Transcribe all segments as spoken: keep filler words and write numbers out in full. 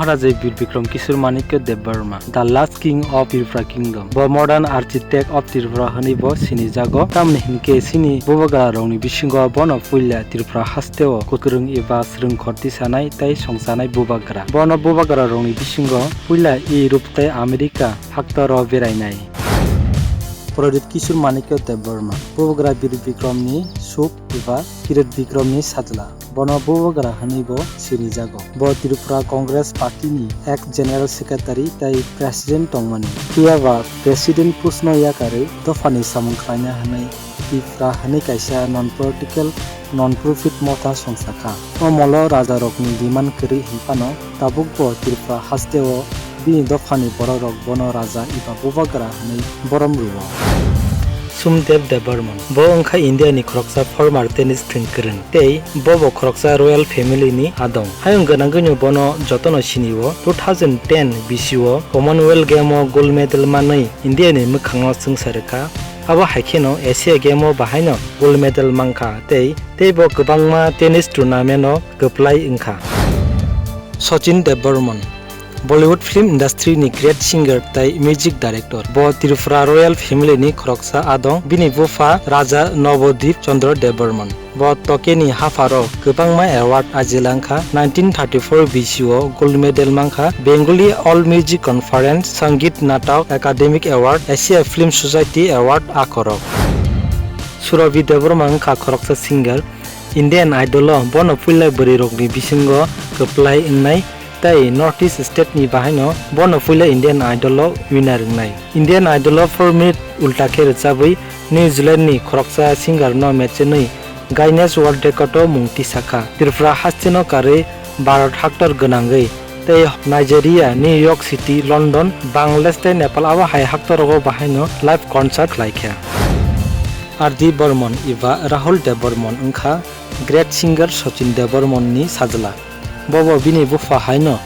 Maharaja Bir Bikram Kishore Manikya Debbarma, the last king of Tripura kingdom. Bo modern architect of Tripura hwnwi bo sinijago. Tamni hinkhe chini bubagra rokni bisingo bono puila Tripura hasteo kwrwng eba swrwngkhor tisanai tei songchanai bubagra. Bono bubagra rokni bisingo puila Europe tei America haktoro berainai. Pradip Kishore Manikya Debbarma, bubagra Bir Bikramni suk eba Kirit Bikramni sajla. Bono bubagra hwnwi bo sinijago. Bo Tripura Congress Party ni ex General Secretary tei President tongmani. Phiyaba President post no yakarwi dophani samung khlaina hwnwi Tripura hwnwi kaisa non-political, non-profit motha songcha kha. O molo rajarokni demand kwrwi hinphano tabukbo Tripura hasteo bini dophani borokrok bono raja eba bubagra hwnwi borom rwo. Sumdev Debbarman, bo wngkha India ni khoroksa former tennis thwng kwrwng tei bobo khoroksa royal family ni adong. Hayung gwnangwino bono jotono sinio. Two thousand ten B C o Commonwealth Game o gold medal manwi India ni mwkhangno chwngsa rwkha. Abo hai kheno Asia Game o bahaino gold medal mankha tei teibo kwbangma tennis tournament o kwplai wngkha. Sachin Debbarman, Bollywood film industry ni great singer tei music director. Bo Tripura royal family ni khoroksa adong. Bini bupha Raja Nabadip Chandra Debbarman. Bo tokeni hapharo kwbangma award ajilangkha. Nineteen thirty-four B C o gold medal mankha Bengali All Music Conference, Sangeet Natak Academy Award, Asia Film Society Award akorok. Surabhi Debbarma wngkha khoroksa singer. Indian Idol o bono puila bwrwirokni bisingo kwplai wngnai tei North East state ni bahaino bono puila Indian Idol o winner wngnai. Indian Idol o four minute ulta khe rwchabwi New Zealand ni khoroksa singer no mechenwi Guinness World Record o mung tisakha. Tripura hasteno karwi Bharat haktor gwnangwi tei Nigeria, New York City, London, Bangladesh tei Nepal abo hai haktorogo bahaino live concert khlaikha. R D Burman eba Rahul Debbarman wngkha great singer Sachin Debbarman ni sajla. Bobo bini bupha haino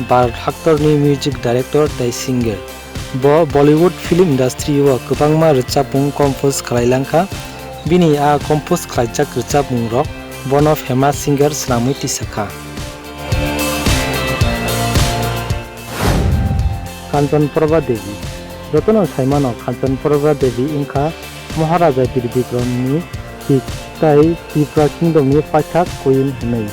Bharat haktorni music director tei singer. Bo Bollywood film industry o kwbangma rwchapmung compose khlai langkha. Bini a compose khlaijak rwchapmungrok bono famous singer swnamwi tisakha. Kanchan Prabha Devi. Jotono saimano Kanchan Prabha Devi wngkha Maharaja Bir Bikramni sik tei Tripura Kingdomni paithak queen hwnwi.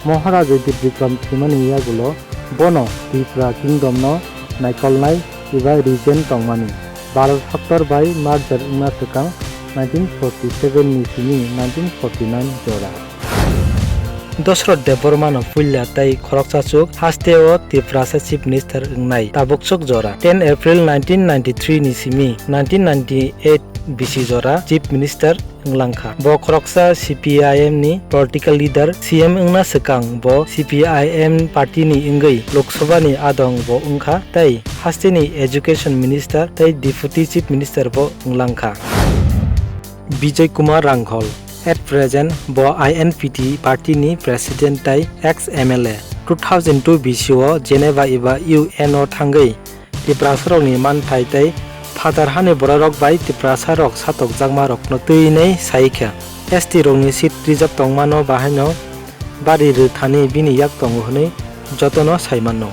Maharaja Bir Bikram thwimani yagulo bono Tripura Kingdomno naikolnai eba regent tongmani Bharat haktor bai merger wngna swkang nineteen forty seven ni simi nineteen forty nine jora. Dosrot Debbarmano puila tei khoroksachuk hasteo Tiprasa Chief Minister wngnai tabukchuk jora. Ten April nineteen ninety three ni simi nineteen ninety eight bisi jora Chief Minister wng langkha. Bo khoroksa C P I M ni political leader, C M wngna swkang bo C P I M party ni wngwi Lok Sabha ni adong bo wngkha tei hasteni Education Minister tei Deputy Chief Minister bo wng langkha. Bijoy Kumar Ranghol, at present bo I N P T party ni president tei ex M L A. Two thousand two bisi o Geneva eba U N o thangwi Tiprasarokni manthai tei phatar hani bororok bai Tiprasarok satokjakmarokno twinai sai kha. S T rokni seat reserve tongmano bahaino bari rwthani bini yak tongo hwnwi jotono sai mano.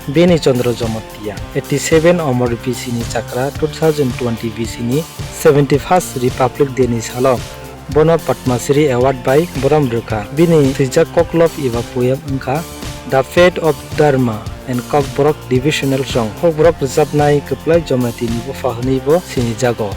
Beni Chandra Jamatia, eighty seven Amar B C ni chakra, two thousand twenty B C ni seventy first Republic Day ni salo bono Padma Shri Award bai borom rwkha. Bini swijak koklop eba poem wngkha The Fate of Dharma and Kokborok Devotional Song. Kokborok rwchapnai kwplai Jamatia ni bupha hwnwi bo sinijago.